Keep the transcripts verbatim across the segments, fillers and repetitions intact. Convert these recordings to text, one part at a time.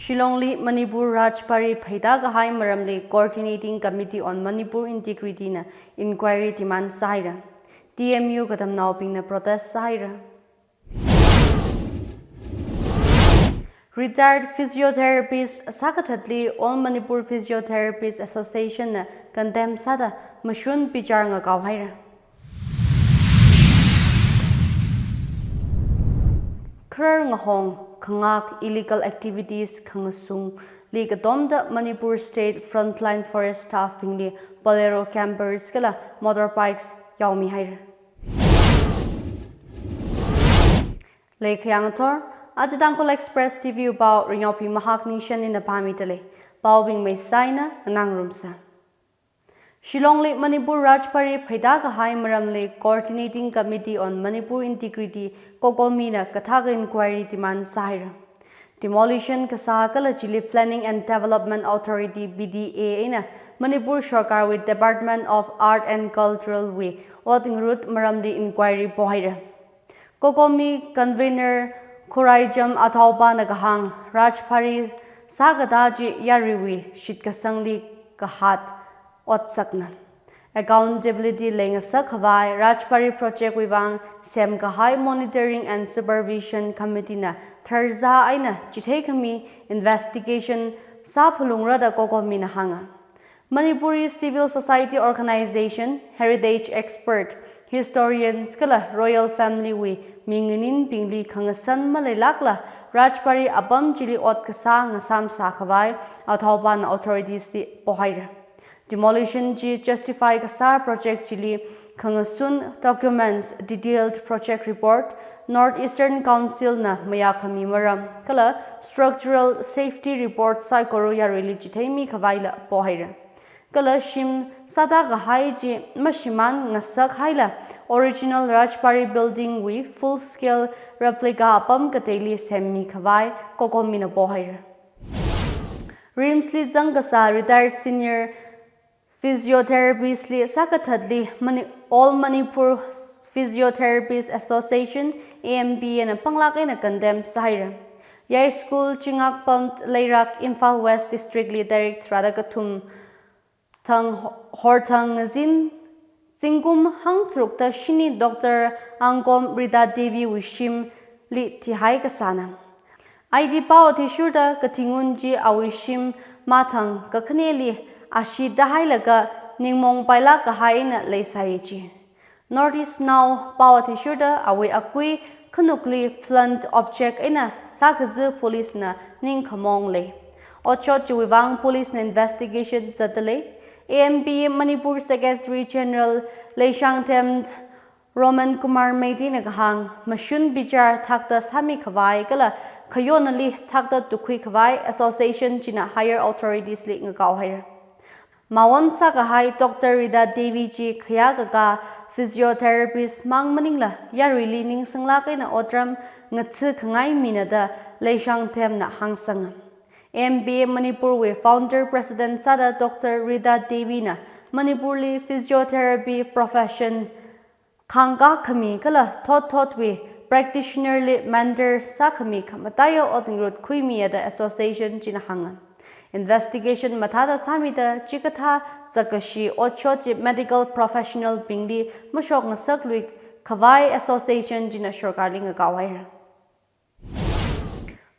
Shillongli Manipur Rajbari pheida kahai maramli Coordinating Committee on Manipur Integrity na inquiry demand sāhaira. T M U katamnaobingna protest sāhaira. Retired physiotherapist sākathatli All Manipur Physiotherapist Association na condemn sāda mashun bichar ngakao haira. Kharar ngahong khangak illegal activities khangasungli katomda Manipur State Frontline Forest Staff bingli Bolero campers kala motorbikes yaomi haira. Leikhayang thor, aja Tangkhul Express T V pao Ringyao Phimahak Ningshen ina pāmida lei. Paobing meisaina nganāngarumsa. Shillongli Manipur Rajbari pheida kahai maramli Coordinating Committee on Manipur Integrity, COCOMI na kathaka inquiry demand sāhaira. Demolition kasā kala chili Planning and Development Authority, P D A, eina Manipur Sarkarwui Department of Art and Cultural wui ot ngarut maramli inquiry pohaira. COCOMI convener Khuraijam Athaopana kahāng, Rajbari sākatā chi yaruiwui shitkasangli kahat otsakna. Accountability leingasak khavai Rajbari project wui vang semkahai Monitoring and Supervision Committee na tharzā eina chitheikhami investigation sāphalungra da COCOMI na hānga. Manipuri civil society organization, heritage expert, historians kala royal family wui minganinbingli khangasan maleilākla Rajbari apam chili ot kasā ngasāmsa khavai Athaopana authorities li pohaira. Demolition chi justify kasā project chili khangasun documents, detailed project report, North Eastern Council na mayākhami maram kala structural safety report saikora yaruili chitheimi khavaila pohaira. Kala shim sāda kahai chi mashimān ngasak haila original Rajbari building wui full scale replica apam kateili semmi khavai COCOMI na pohaira. RIMS li zangkasā retired senior physiotherapist li sākathatli Mani-, All Manipur Physiotherapist Association, A M P A na panglāk eina condemn sāhaira. Yai school Chingakpam Leirak, Imphal West District li tarik tharāda kathum thang ho-, horthang ngazin zingkum hangtharukta shini Doctor Angkom Rita Devi wui shimli thihai kasāna. Aiti pao athishurda kathingun chi awui shim mathang kakhaneli ashee tāhailaga ningmong pailāk kahai eina leisai chi. North East Now pao athishurda awui akui khanukli blunt object eina sākazi police na ningkhamong lei. Otshot chiwui vang police na investigation zatda lei. A M P A Manipur Secretary General Leishangthem Roman Kumar Meitei na kahāng, mashun bichar thakta sāmi khavai kala khayonali thakta tukhui khavai association china higher authorities li ngakao haira. Mawon sākahai Doctor Rita Devi chi khayākakā physiotherapist mang maningla yaruili ningsanglāk eina otram ngatsi khangai mina da Leishangthem na hāngsanga. A M P A Manipur wui founder president sāda Doctor Rita Devi na Manipur li physiotherapy profession khangkā khami kala thot thotwui practitioner li mentor sākhami khamataiya ot ngarut khuimiya da association china hānga. Investigation mathāda sāmida chikathā zakkashi otshot chi medical professional bingli mashok ngasaklui khavai association china sorkarli ngakao haira.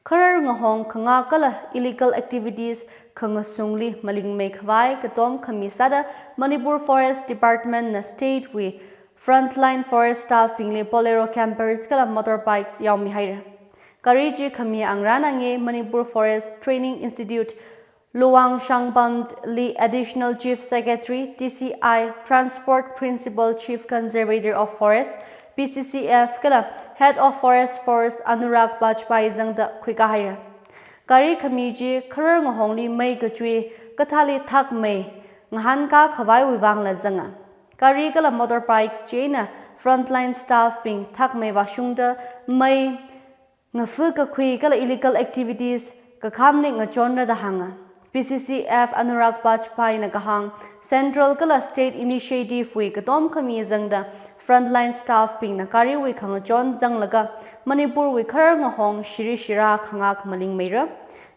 Kharar ngahong khangak kala illegal activities khangasungli malingmei khavai katom khami sāda Manipur Forest Department na state wui frontline forest staff bingli Bolero campers kala motorbikes yaomi haira. Gari chi khami angrana nge Manipur Forest Training Institute Luwangshangpam li Additional Chief Secretary, T C I, Transport Principal Chief Conservator of Forest, P C C F, kala Head of Forest Force Anurag Bajpai zangda khuikā haira. Gari khami chi kharar ngahongli mei kachui kathāli thakmei ngahānkā khavaiwui vangla zanga. Gari kala motorbikes china frontline staff bing thakmei vāshungda mei ngafu kakhui kala illegal activities kakhamli ngachonra da hānga. P C C F Anurag Bajpai na kahāng, central kala state initiative wui katom khami zangda frontline staff bingna gariwui khangachon zanglaga Manipur wui kharar ngahong shiri shira khangak malingmeira.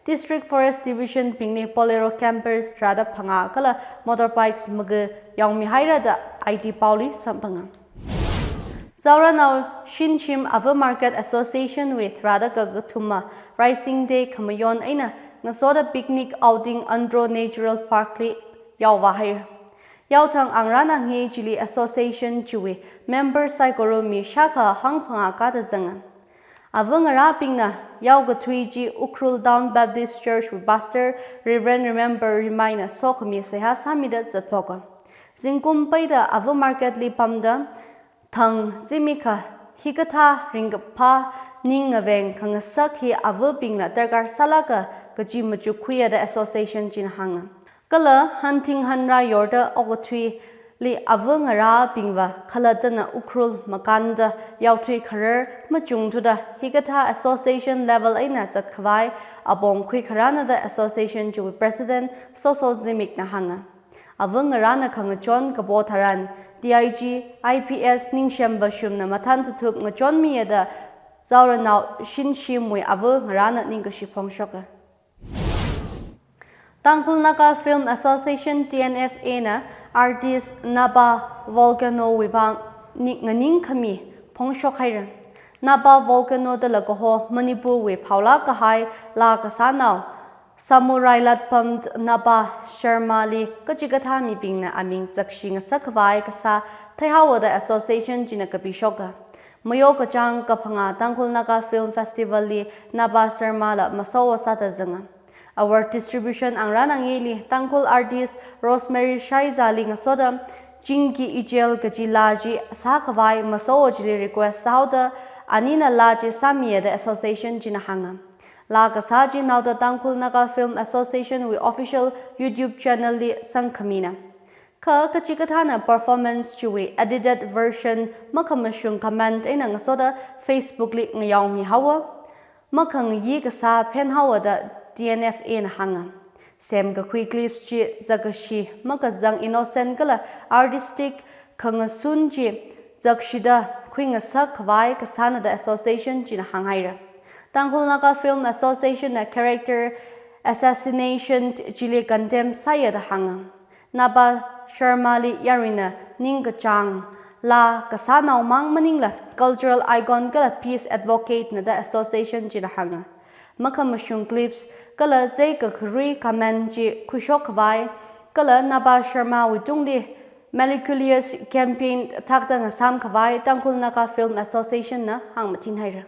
District Forest Division bingli Bolero campers rāda phangā kala motorbikes maka yaomihaira da I T paoli samphanga. Zaorānao Shinshim Ava Market Association wui tharāda kakathuma Rising Day khamayon eina ngasoda picnic outing Andro Natural Park li yaovāhaira. Yaothang angrāna ngi chili association chiwui member saikora mi shākha hangphangā kāda zanga. Ava ngarābingna yaokathui chi Ukhrul Town Baptist Church wui Pastor Reverend Remember Rimaina sokhami seihā sāmida zatphoka. Zingkum peida Ava Market li pamda thang zimikha hikathā ringkaphā ning ngaveng khangasak hi avabingla darkar sālāka kaji machukkhuiya da association china hānga. Kala hanthing hanrā yorda okathuili ava ngarābingva khalattana Ukhrul makānda yaothui kharar machungthuda hikathā association level eina zatkhavai apong khuikharāna da association chiwui president Soso Zimikna hānga. Ava ngarāna khangachon kapo tharan D I G, I P S Ningshem Vashumna mathān thuthup ngachonmiya da Zaorānao Shinshimwui ava ngarāna ningkashi phongshoka. Tangkhul Naga Film Association, T N F A na artist Naba Volcano wui vang ni-, nganingkhami phongshokhaira. Naba Volcano dala kaho Manipur wui phaolāk kahai laa kasānao Samurai Latpam Naba Sharma li kachikathā mibingna aming zakshi ngasakkhavai kasā theihaowa da association china kapishoka. Mayo kachāng kaphangā Tangkhul Naga Film Festival li Naba Sharma la masowa sāda zanga. Award distribution angrāna ngili Tangkhul artist Rosemary Shaiza li ngasoda Chingki Ichel kaji laa chi sākhavai masowa chili request sāhaoda anina laa chi sāmiya da association china hānga. Laa kasā chi naoda Tangkhul Naga Film Association wui official YouTube channel li sangkhamina. Kha kachikathāna performance chiwui edited version makhamashung comment eina ngasoda Facebook li ngayaomihaowa. Makhangayi kasā phenhaowa da T N F A na hānga. Semkakhui clips chi zakkashi makazang innocent kala artistic khangasun chi zakshida khuingasakkhavai kasāna da association china hānghaira. Tangkhul Naga Film Association na character assassination chili condemn sāya da hānga. Naba Sharma li yaruina ningkachāng laa kasānao mang maningla cultural icon kala peace advocate na da association china hānga. Makhamashung clips kala zai kakharui comment chi khuishokkhavai kala Naba Sharma wui tungli malicious campaign thakta ngasāmkhavai Tangkhul Naga Film Association na hāngmathinhaira.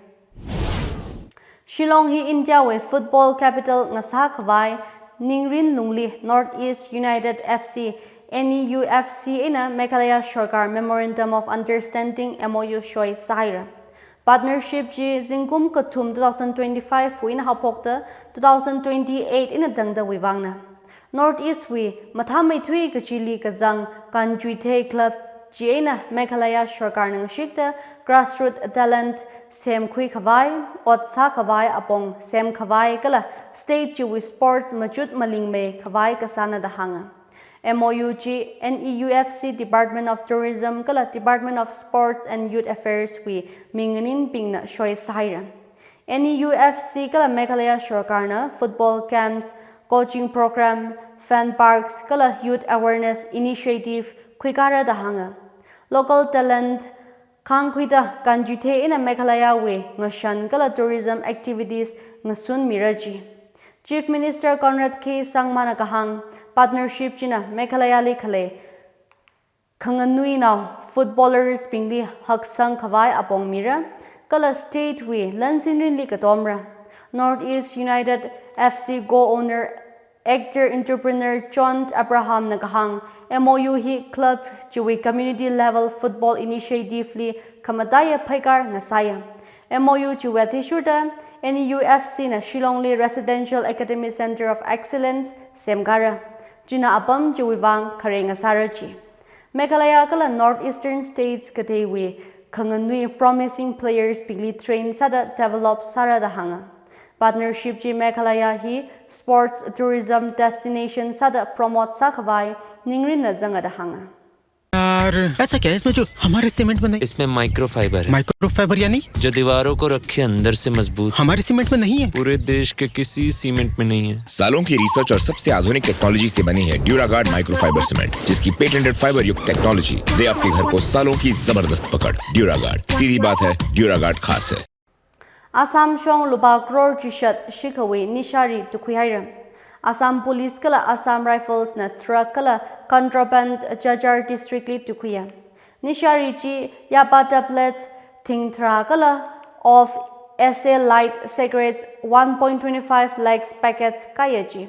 Shillong hi India wui football capital ngasākhavai ningrin lungli North East United F C, N E U F C eina Meghalaya Sorkar Memorandum of Understanding, M O U, soi sāhaira. Partnership chi zingkum kathum two thousand twenty-five wui eina haophokta two thousand twenty-eight eina tangda wuivangna. North East wui mathāmeithui kachili kazang kanchuithei club chi eina Meghalaya Sorkarna ngashikta grassroot talent semkhuikhavai, ot sākhavai apong semkhavai kala state chiwui sports machut malingmeikhavai kasāna da hānga. M O U chi N E U F C Department of Tourism kala Department of Sports and Youth Affairs wui minganinbingna soi sāhaira. N E U F C kala Meghalaya Sorkarna football camps, coaching program, fan parks kala youth awareness initiative khuikara da hānga. Local talent khangkhuida kanchuithei eina Meghalaya wui ngashan kala tourism activities ngasunmira ji. Chief Minister Conrad K Sangma na kahāng, partnership china Meghalaya li khalei khanganuinao footballers bingli haksangkhavai apong mira, kala state wui lansinrinli katomra. North East United F C co-owner actor entrepreneur John Abraham na kahāng, M O U hi club chiwui community level football initiative li khamataiya pheikar ngasāya. M O U chiwui athishurda N E U F C na Shillong li Residential Academy Center of Excellence semkara. China apam chiwui vang khare ngasāra ji. Meghalaya kala North Eastern States kateiwui khanganui promising players bingli train sāda develop sāra da hānga. Partnership chi Meghalaya hi sports tourism destination sāda promote sākhavai ningrinna zanga da hānga. यार, ऐसा क्या है इसमें जो हमारे सीमेंट में नहीं? इसमें माइक्रोफाइबर है। माइक्रोफाइबर यानी? जो दीवारों को रखे अंदर से मजबूत। हमारे सीमेंट में नहीं है। पूरे देश के किसी सीमेंट में नहीं है। सालों की रिसर्च और सबसे आधुनिक टेक्नोलॉजी से बनी है ड्यूरागार्ड माइक्रोफाइबर सीमेंट, जिसकी पेटेंटेड फाइबर युक्त टेक्नोलॉजी दे आपके घर को सालों की जबरदस्त पकड़। ड्यूरागार्ड, सीधी बात है, ड्यूरागार्ड खास है। Assam shong lupā crore chishat shikhawui nishāri tukhui haira. Assam Police kala Assam Rifles na truck kala contraband Cachar district li tukhuiya. Nishāri chi yapa tablets thing tharā kala of S A light cigarettes one point twenty five lakhs packets kaya chi.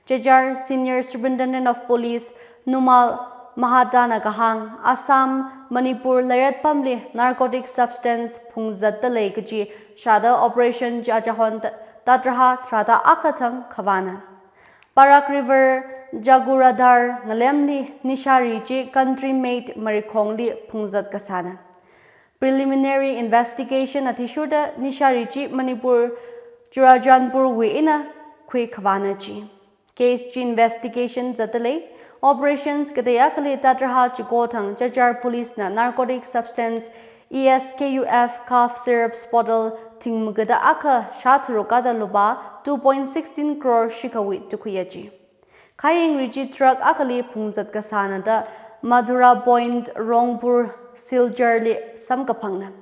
Cachar Senior Superintendent of Police Numal Mahatana kahāng, Assam, Manipur, Lairat pamli narcotic substance phungzatda lei kaji shāda operation chi achahon ta-, tatraha tharāda akha thang khavāna. Barak River Jaguradhar ngalemli nishāri chi country made marikhongli phungzat kasāna. Preliminary investigation athishurda nishāri chi Manipur Churachandpur wui eina khui khavāna chi. Case chi investigation zatda lei. Operations katei akhali tatraha chiko thang Cachar Police na narcotic substance E S K U F cough syrups bottle thing magada akha shā tharuk kada lupā two point sixteen crore shikhawui tukhuiya chi. Khayengri chi truck akhali phungzat kasāna da Madhura Point Rongpur Silchar li samkaphangna.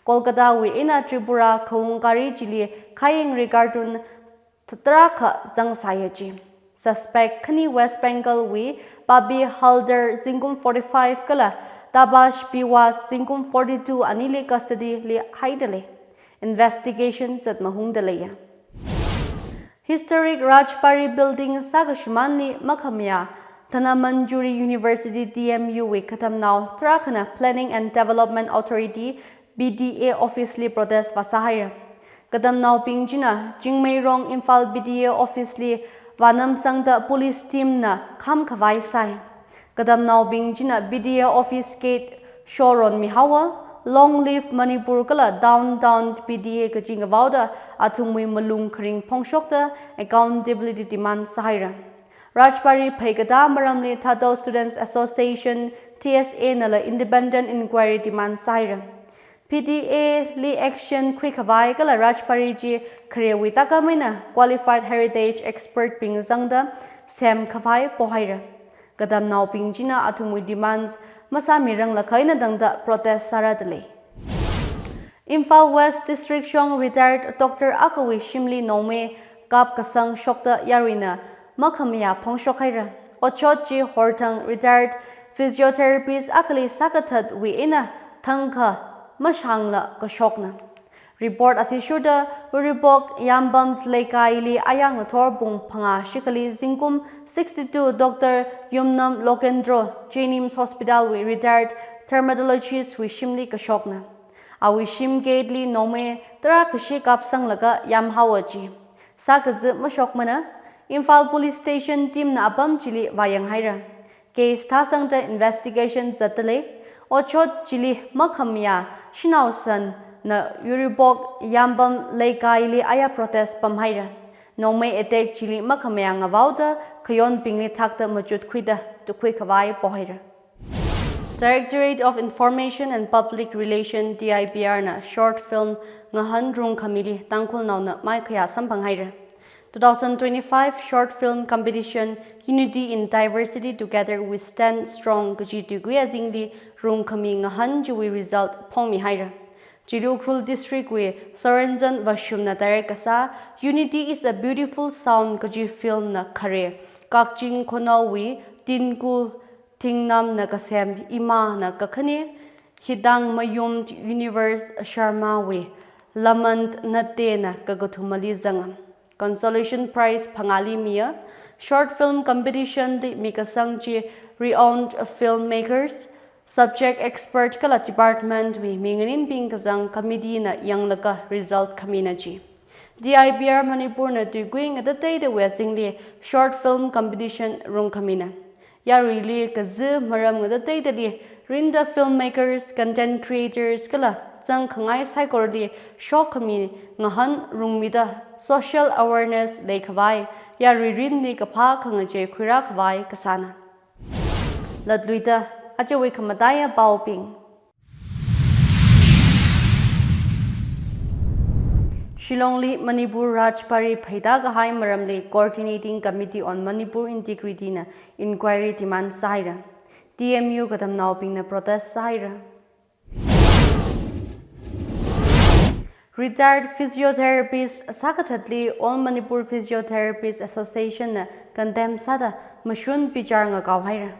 Kolkata wui eina Tripura khaung gari chili khayengri carton tharākha zangsāya chi. Suspect khani West Bengal wui Babi Haldar zingkum forty-five kala Tabash Biwas zingkum forty-two anili custody li haida lei. Investigation zat mahungda leiya. Historic Rajbari Building sākashimānli makhamayā Dhanamanjuri University D M U wui katamnao tharākhana Planning and Development Authority B D A office li protest vāsā haira. Katamnaobing china Chingmeirong Imphal B D A office li vānamsangda police team na kham khavai sai. Katamnaobing china B D A office gate shoronmi haowa, Long Live Manipur kala Downtown B D A kaji ngavaoda athumwui malung kharing phongshokda accountability demand sāhaira. Rajbari pheikatā maramli Thadou Students Association, T S A nala independent inquiry demand sāhaira. B D A li action khuikhavai kala Rajbari chi kharewui tākam eina qualified heritage expert bing zangda semkhavai pohaira. Katamnaobing china athumwui demands masāmiranglakha eina tangda protest sārada lei. Imphal West District shong retired doctor akhawui shimli nongmei kapkasang shokta yaruina makhamayā phongshok haira. Otshot chi horthang retired physiotherapist akhali sākathatwui eina thangkha mashangla kashokna. Report athishurda Uribok Yambam Leikaili ayā ngathor pung phangā shikhali zingkum sixty-two Doctor Yumnam Lokendro, JNIMS Hospital wui retired dermatologist wui shimli kashokna. Awui shim gate li nongmei tarākhashi kapsanglaga yamhaowa chi. Sākazi mashokmana, Imphal Police Station team na apam chili vāyang haira. Case thāsangda investigation zatda lei. Otshot chili makhamayā shanao san na Uribok Yambam Leikaili ayā protest pamhaira. Nongmei attack chili makhamayā ngavaoda khayonbingli thakta machut khuida tukhui khavai pohaira. Directorate of Information and Public Relation, D I P R na short film Ngahan Rungkhamili Tangkhulnaona maikhayā samphang haira. Two thousand twenty-five short film competition Unity in Diversity Together We Stand Strong kaji tuigui azingli rungkhami ngahan chiwui result phongmi haira. Chilu Ukhrul District wui Soranjan Vashumna direct kasā Unity is a Beautiful Sound kaji film na khare, Kakching Khonaowui Tinku Thingnamna kasem Imana kakhane, Hidangmayum Universe Sharmawui Lamant Nattena kakathumali zanga. Consolation prize phangāli miya. Short film competition li mikasang chi renowned filmmakers, subject expert kala department wui mi nganinbing kazang committee na yanglaga result khamina chi. D I P R Manipur na tuigui ngatateitawui azingli short film competition rungkhamina. Yaruili kazi maram ngatateitali rinda filmmakers, content creators kala zangkhangai saikorali shokkhami ngahan rungmida social awareness leikhavai, yarui rinli kaphā khangachei khuirākhavai kasāna. Latluida Ajawui khamataiya paobing. Shillongli Manipur Rajbari pheida kahai maramli Coordinating Committee on Manipur Integrity na inquiry demand sāhaira. T M U katamnaobingna protest sāhaira. Retired physiotherapist sākathatli All Manipur Physiotherapist Association na condemn sāda mashun bichar ngakaohaira.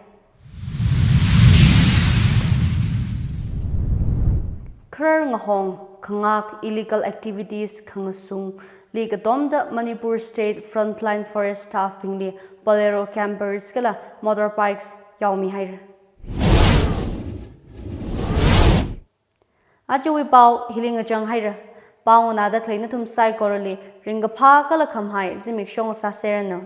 Kharar ngahong, khangak, illegal activities khangasungli katomda Manipur State Frontline Forest Staff bingli Bolero campers kala motorbikes yaomihaira. Ajawui pao hili ngachanghaira. Pao nganāda khalei nathum saikorali ringkaphā kala khamahai zimiksho sāseranu.